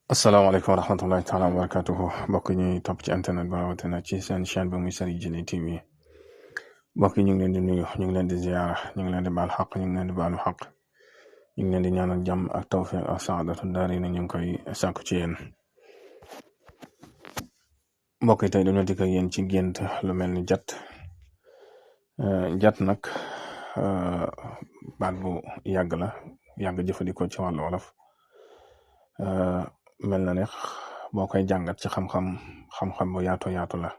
asalaamaaleykum wa rahmatullahi taala wa barakatuhu mbokk ñuy topp ci internet ba rawatina ci seen chaîne ba muy Serigne Djily TV mbokk ñu ngi leen di nuyu ñu ngi leen di ziyaara ñu ngi leen di baal xaq ñu ngi leen di baalu xaq ñu ngi leen di ñaanal jàmm ak tawfiq ak saadatu daari na ñu ngi koy sàkku ci yéen mbokk yi tey dañoo dikk ak yéen ci gént lu mel ni jat jat nag baat bu yàgg la yàgg jëfandikoo ci wàllu wolof mel na ne boo koy jàngat ci xam-xam bu yaatu la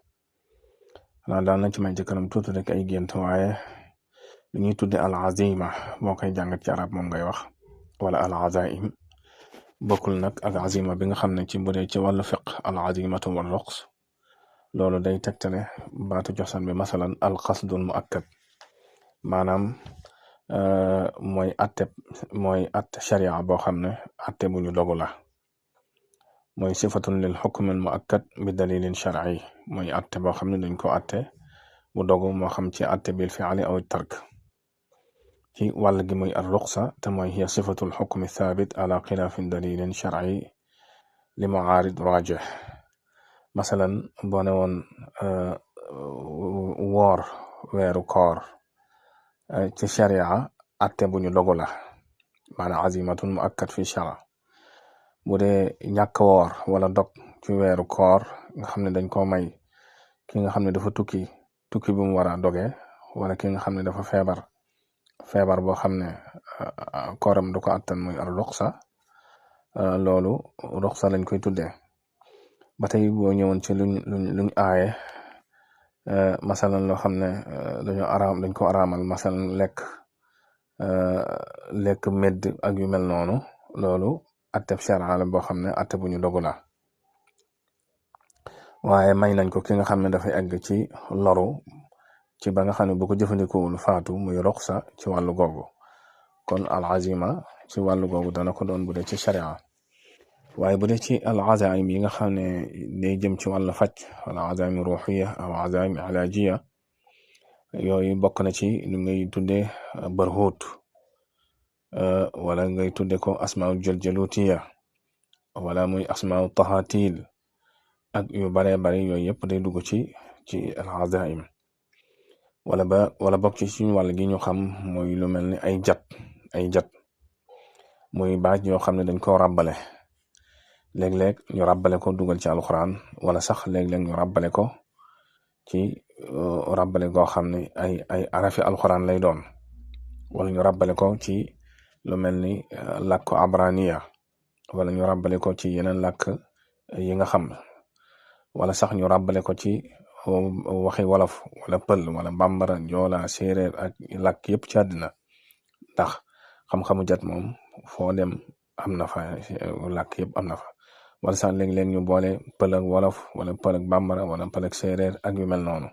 xanaa daal nañ ci may ci kanam tuuti rek ay gént waaye li ñuy tudde al azima boo koy jàngat ci arab moom ngay wax wala al azaim bokkul nag ak azima bi nga xam ne ci bu dee ci wàllu fiq al azimatu wal ruqs loolu day tegtale baatu cosaan bi masalan al qasdul muakkad maanaam mooy atte sharia boo xam ne atte bu ñu dogu la mooy sifatun lil xukm al muakkad bi dalilin shar'i mooy atte boo xam ne dañ ko atte bu dogu moo xam ci atte bil fi'li aw tark ci wàll gi muy ar ruqsa te mooy hiya sifatul xukmi thabit ala xilaafin dalilin shar'i li mu'aarid rajih masalan boo ne woon woor weeru koor ci sharia atte bu ñu dogu la maanaam azimatun muakkad fi shara bu dee ñàkk woor wala dog ci weeru koor nga xam ne dañ ko may ki nga xam ne dafa tukki bu mu war a doge wala ki nga xam ne dafa feebar boo xam ne kooram du ko attan muy ar ruxsa loolu ruxsa lañ koy tuddee ba tey boo ñëwoon ci luñ aaye masalan loo xam ne dañ ko araamal masalan lekk medd ak yu mel noonu loolu atteb sharia la boo xam ne atte bu ñu dogu la waaye may nañ ko ki nga xam ne dafay egg ci loru ci ba nga xam ne bu ko jëfandikoowul faatu muy ruxsa ci wàllu googu kon al azima ci wàllu googu dana ko doon bu dee ci sharia waaye bu dee ci al azaim yi nga xam ne day jëm ci wàllu faj wala azaim ruhiya aw azaim ilajiya yooyu bokk na ci lu ngay tudde barhut wala ngay tudde ko asmaul jaljalutiya wala muy asmaul tahatil ak yu baree bari yooyu yëpp day dugg ci al azaim wala bokk ci suñu wàll gi ñu xam mooy lu mel ni ay jat muy baaj yoo xam ne dañ ko ràbbale léeg-léeg ñu ràbbale ko dugal ci alquran wala sax léeg-léeg ñu ràbbale ko ci ràbbale goo xam ne ay arafi alquran lay doon wala ñu ràbbale ko ci lu mel ni làkk abraniya wala ñu ràbbale ko ci yeneen làkk yi nga xam wala sax ñu ràbbale ko ci waxi wolof wala pël wala bambara joola séeréer ak làkk yëpp ci àddina ndax xam-xamu jat moom foo dem am na fa làkk yëpp am na fa wala sax léeg-léeg ñu boole pël ak wolof wala pël ak bambara wala pël ak séeréer ak yu mel noonu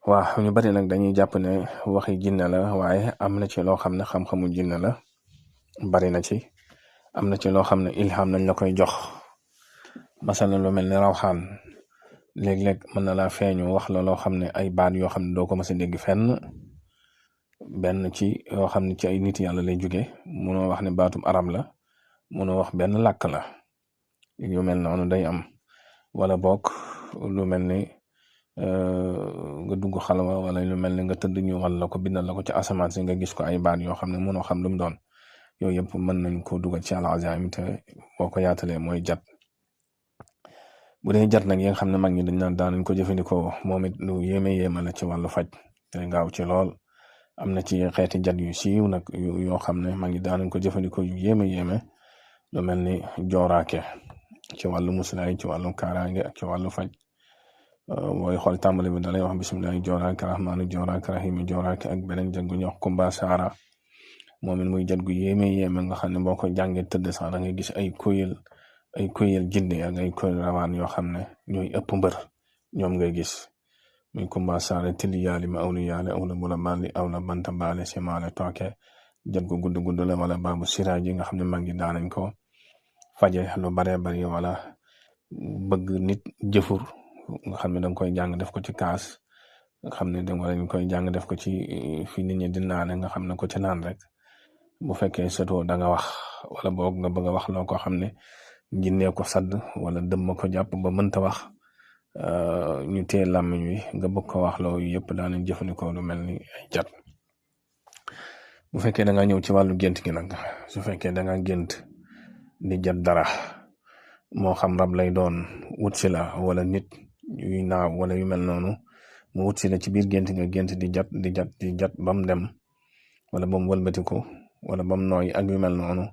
waaw ñu bari nag dañuy jàpp ne waxi jinne la waaye am na ci loo xam ne xam-xamu jinne la bari na ci am na ci loo xam ne ilham nañ la koy jox masalan lu mel ni rawxaan léeg-léeg mën na laa feeñu wax la loo xam ne ay baat yoo xam ne doo ko mës a dégg fenn benn ci yoo xam ne ci ay nit yàlla lay jóge munoo wax ne baatum arab la munoo wax benn làkk la yu mel noonu day am wala bokk lu mel ni nga dugg xalwa wala lu mel ni nga tëdd ñu wal la ko bindal la ko ci asamaan si nga gis ko ay baat yoo xam ne munoo xam lu mu doon yooyu yëpp mën nañ ko dugal ci al azaim te boo ko yaatalee mooy jat bu dee jat nag yi nga xam ne mag ñi dañ naan daanañ ko jëfandikoo moom it lu yéeme la ci wàllu faj te gaaw ci lool am na ci xeeti jat yu siiw nag yoo xam ne mag ñi daanañ ko jëfandikoo yu yéeme lu mel ni jooraake ci wàllu muslaay ci wàllu kaaraange ak ci wàllu faj booy xool tàmbali bi dalay wax bismillahi jooraake rahmaanu jooraake rahiimi jooraake ak beneen jat gu ñuy wax kumba saara moom it muy jat gu yéeme nga xam ne boo ko jàngee tëdd sax da ngay gis ay kuyel jinne ak ay kuyel rawaan yoo xam ne ñooy ëpp mbër ñoom ngay gis muy kumba saara tili yaali ma awlu yaale awla bula baali awla banta baale si maale tooke jat gu gudd la wala baabu siraaj yi nga xam ne mag ñi daanañ ko faje lu baree bari wala bëgg nit jëfur nga xam ne danga koy jàng def ko ci kaas nga xam ne dañ koy jàng def ko ci fi nit ñi di naane nga xam ne ko ci naan rek bu fekkee sotoo da nga wax wala boog nga bëgg a wax loo ko xam ne jinnee ko sadd wala dëmm ko jàpp ba mënta wax ñu téye làmmiñ wi nga bëgg ko wax loolu yëpp daanañ jëfandikoo lu mel ni ay jat. bu fekkee da nga ñëw ci wàllu gént gi nag su fekkee da nga gént di jat dara moo xam rab lay doon wut si la wala nit yuy naaw wala yu mel noonu mu wut si la ci biir gént nga gént di jat ba mu dem wala ba mu wëlbatiku wala ba mu nooy ak yu mel noonu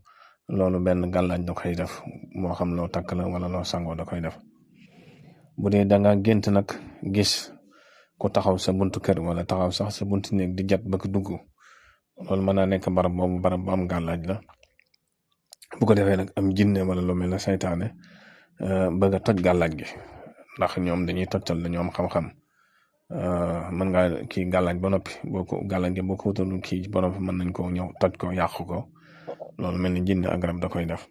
loolu benn gàllaaj da koy def moo xam loo takk la wala loo sangoo da koy def. bu dee da nga gént nag gis ku taxaw sa buntu kër wala taxaw sax sa buntu néeg di jat ba ko dugg loolu mën naa nekk barab boobu barab bu am gàllaaj la. bu ko defee nag am jinne wala lu mel ne saytaane bëgg a toj gàllaaj gi ndax ñoom dañuy tojtal la ñoom xam-xam mën ngaa kii gàllaaj ba noppi gàllaaj gi boo ko wutalul kii ba noppi mën nañ koo ñëw toj ko yàqu ko loolu mel ni jinne ak rab da koy def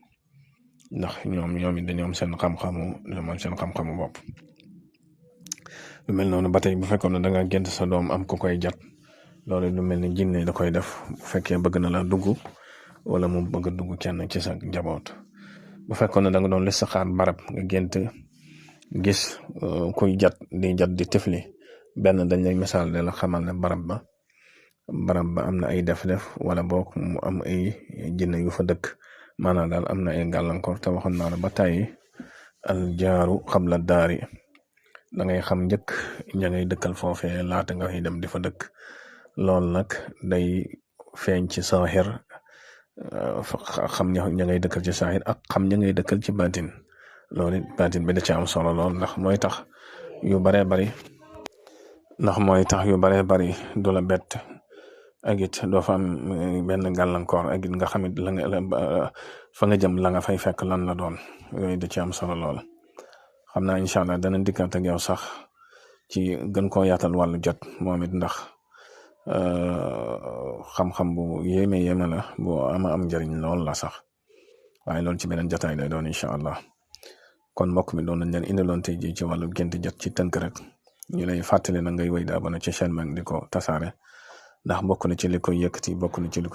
ndax ñoom it dañoo am seen xam-xamu bopp. lu mel noonu ba tey bu fekkoon ne da nga gént sa doom am ku koy jat loolu lu mel ni jinne da koy def bu fekkee bëgg na la dugg wala mu bëgg a dugg kenn ci sa njaboot. bu fekkoon ne da nga doon listixaar barab nga gént gis kuy jat di tifli benn dañ lay misaal de la xamal ne barab ba am na ay def-def wala boog mu am ay jinne yu fa dëkk maanaam daal am na ay gàllankoor te waxoon naa la ba tàyyi al jaaru xabla daari da ngay xam njëkk ña ngay dëkkal foofee laata nga fay dem di fa dëkk. loolu nag day feeñ ci saaxir xam ña ngay dëkkal ci saaxir ak xam ña ngay dëkkal ci baatin loolu it baatin bi da ci am solo lool ndax mooy tax yu baree bari du la bett ak it doo fa am benn gàllankoor ak it nga xamit fa nga jëm la nga fay fekk lan la doon yooyu da ci am solo lool. xam naa incha allah dana dikkaat ak yow sax ci gën koo yaatal wàllu jot moom it ndax xam-xam bu yéeme la bu am njëriñ lool la sax waaye loolu ci beneen jotaay lay doon incha allah. kon mbokk mi doon nañ leen indiloon tey jii ci wàllu gént jot ci tënk rek ñu lay fàttali na ngay wéy di abonné ci chaîne bi di ko tasaare ndax bokk na ci li koy yëkkati bokk na ci li